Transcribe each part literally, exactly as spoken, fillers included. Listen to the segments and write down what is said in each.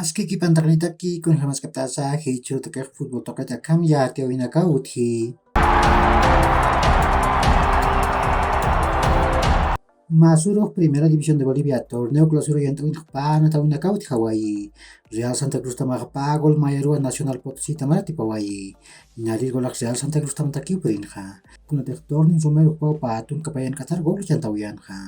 Aski kipantaqnitaki, kunjamaskaptasa jichhürutakix fútbol tuqit akham yatiyäwinakaw utji. Mä sürux Primera División de Bolivia torneo clausura yant'äwinx pä anatawinakaw utjawayi. Real Santa Cruztamax pä gol mayaruwa Nacional Potositamar atipawayi. Nayarit golax Real Santa Cruztamatakiw purinxa. Kunatix Dornin Romero jupaw pä tunka mayank'atar gol uchantawayänxa.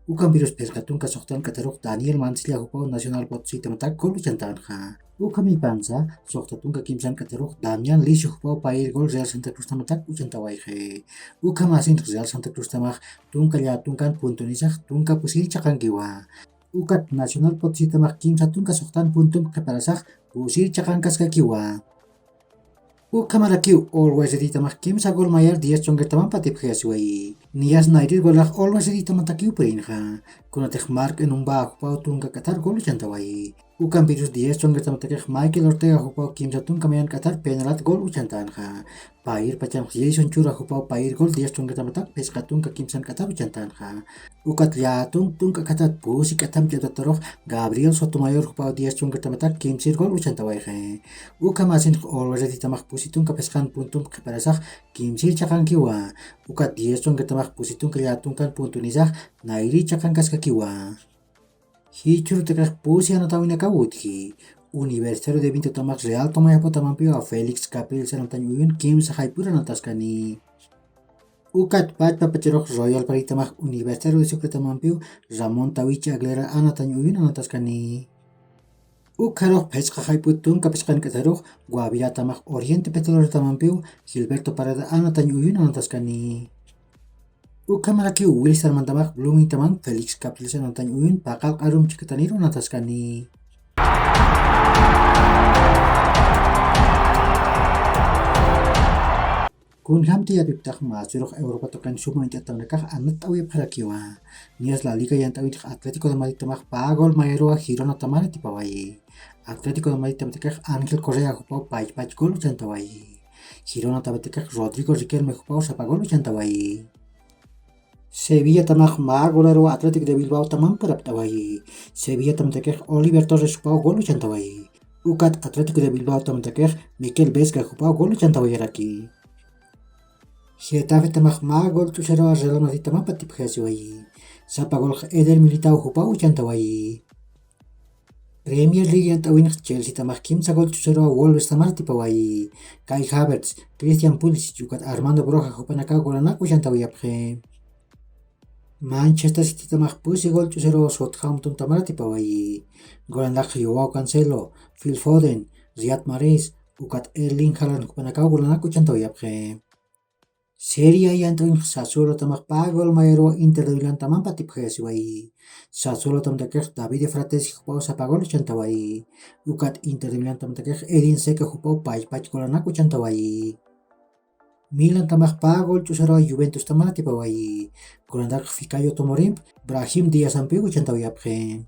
Ukampirus phisqa tunka suxtank'atarux Daniel Mancilla jupaw Nacional Potosi tamatak gol uchantänxa. Ukhamipansa suxta tunka kimsank'atarux Damián Licio jupaw payir gol Real Santa Cruz tamatak uchantawayxi. Ukhamasinx Real Santa Cruz tamax tunka llät tunkan puntunisax tunka pusir chaqankiwa. Ukat Nacional Potosi tamax kimsa tunka suxtan puntump qhiparasax pusir chaqankaskakiwa. Ukhamarakiw Always Ready tamax kimsa gol mayar Diez Chonguertamamp atipxayasiwayi. Niyas Nayarit golax Always Ready tamatakiw purinxa. Kunatix Mark Enumba jupaw tunka k'atar gol uchantawayi. Ukampirus Diez Chonguertamatakix Michael Ortega jupaw kimsa tunka mayan k'atar penalat gol uchantänxa. Payir pachanx Jason Chura jupaw payir gol Diez Chonguertamatak phisqa tunka kimsan k'atar uchantänxa. Ukat llätun tunka k'atat pusi k'atam ch'atatarux Gabriel Sotomayor jupaw Diez Chonguertamatak kimsir gol uchantawayxi. Ukhamasinx Always Ready tamax pusi tunka phisqan puntump qhiparasax kimsir chaqankiwa. Ukat Diez Chonguertamax pusi tunka llätun tunkan puntunisax nayri chaqankaskakiwa. Jichhürutakix pusi anatawinakaw utji. Universitario de Vintotamax Real Tomayapotamampiwa Félix Capriles anatañ uyun kimsa jayp'ur anataskani. Ukat pachpa pacharux Royal Paritamax Universitario de Sucretamampiw Ramón Tawichi Aguilera anatañ uyun anataskani. Ukharux phisqa jayp'u tunka phisqank'atarux Guaviratamax Oriente Petrolerotamampiw Gilberto Parada anatañ uyun anataskani. Ukhamarakiw Wilstermantamax Bloomingtamax Félix Capriles anatañ uyun paqal q'arum chhikataniru anataskani. Kunjamti yatiptax mä sürux Europa tuqin suma uñt'atamnakax anatt'awayapxarakiwa. Niyas La Liga yant'äwintix Atlético de Madridtamax pä gol mayaruwa Gironatamar atipawayi. Atlético de Madridtamatakix Ángel Correa jupaw pachpach gol uchantawayi. Gironatamatakix Rodrigo Riquelme jupaw sapa gol uchantawayi. Sevillatamax mä golaruwa Atlético de Bilbaotamamp purapt'awayi. Sevillatamatakix Oliver Torres jupaw gol uchantawayi. Ukat Atlético de Bilbaotamatakixa Mikel Vesga jupaw gol uchantawayaraki. Getafetamax mä gol ch'usaruwa Real Madridtamamp atipxayasiwayi. Sapa golx Eder Militao jupaw uchantawayi. Premier League yant'äwinx Chelseatamax kimsa gol ch'usaruwa Wolvestamar atipawayi. Kai Havertz, Christian Pulisic ukat Armando Broja jupanakaw golanak uchantawayapxi. Manchester Citytamax pusi gol ch'usaruwa Southamptontamar atipawayi. Golanakx Joao Cancelo, Phil Foden, Riyad Mahrez ukat Erling Haaland jupanakaw golanak uchantawayapxi. Serie A yant'äwinx Sassuolotamax pä gol mayaruwa Inter de Milantamamp atipxayasiwayi. Sassuolotamtakix Davide Frattesi jupaw sapa gol uchantawayi. Ukat Inter de Milantamtakix Edin Dzeko jupaw pachpach golanak uchantawayi. Milantamax pä gol ch'usaruwa Juventustamar atipawayi. Kunatix Fikayo Tomorimp Brahim Díazampiw uchantawayapxi.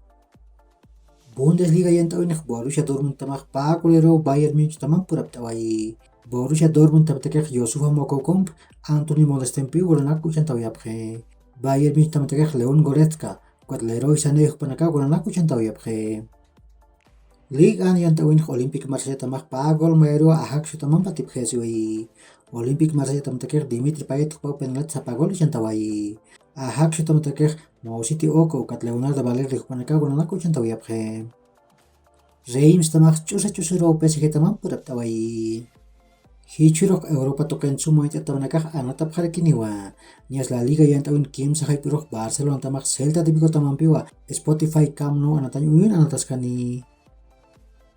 Bundesliga yant'äwinx Borussia Dortmundtamax pä golaruwa Bayern Munichtamamp purapt'awayi. Borussia Dortmundtamatakix Yusufa Moukoukoump Anthony Modestempiw golanak uchantawayapxi. Bayern Munichtamatakixa León Goretzka ukat Leroy Sané jupanakaw golanak uchantawayapxi. Liga A yant'äwinx Olympique Marseilletamax pä gol mayaruwa Ajacsiotamamp atipxayasiwayi. Olympique Marseilletamatakix Dimitri Payet jupaw penalat sapa gol uchantawayi. Ajacsiotamatakixa Moussiti Oco ukat Leonardo Balerdi jupanakaw golanak uchantawayapxi. Reimstamax ch'usa ch'usaruwa P S Gtamamp purapt'awayi. Jichhürux Europa tuqin suma uñt'atamanakax anatapxarakiniwa. Niyas La Liga yant'äwin kimsa jayp'ürux Barcelonatamax Celta de Vigotamampiwa Spotify Camp Nou anatañ uyun anataskani.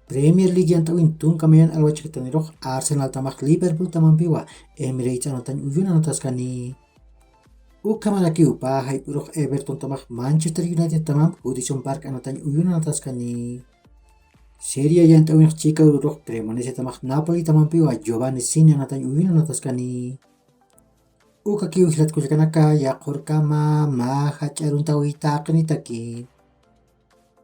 Premier League yant'äwin tunka mayan alwa chhikatanirux Arsenaltamax Liverpooltamampiwa Emirates anatañ uyun anataskani. Ukhamarakiw pä jayp'ürux Evertontamax Manchester Unitedtamamp Goodison Park anatañ uyun anataskani. Serie A yant'äwinx chika ururux Cremonesiatamax Napolitamampiwa Giovanni Sinni anatañ uyun anataskani. Ukakiw jilat kullakanaka, yaqhürkama mä jach'a aruntawi taqinitaki.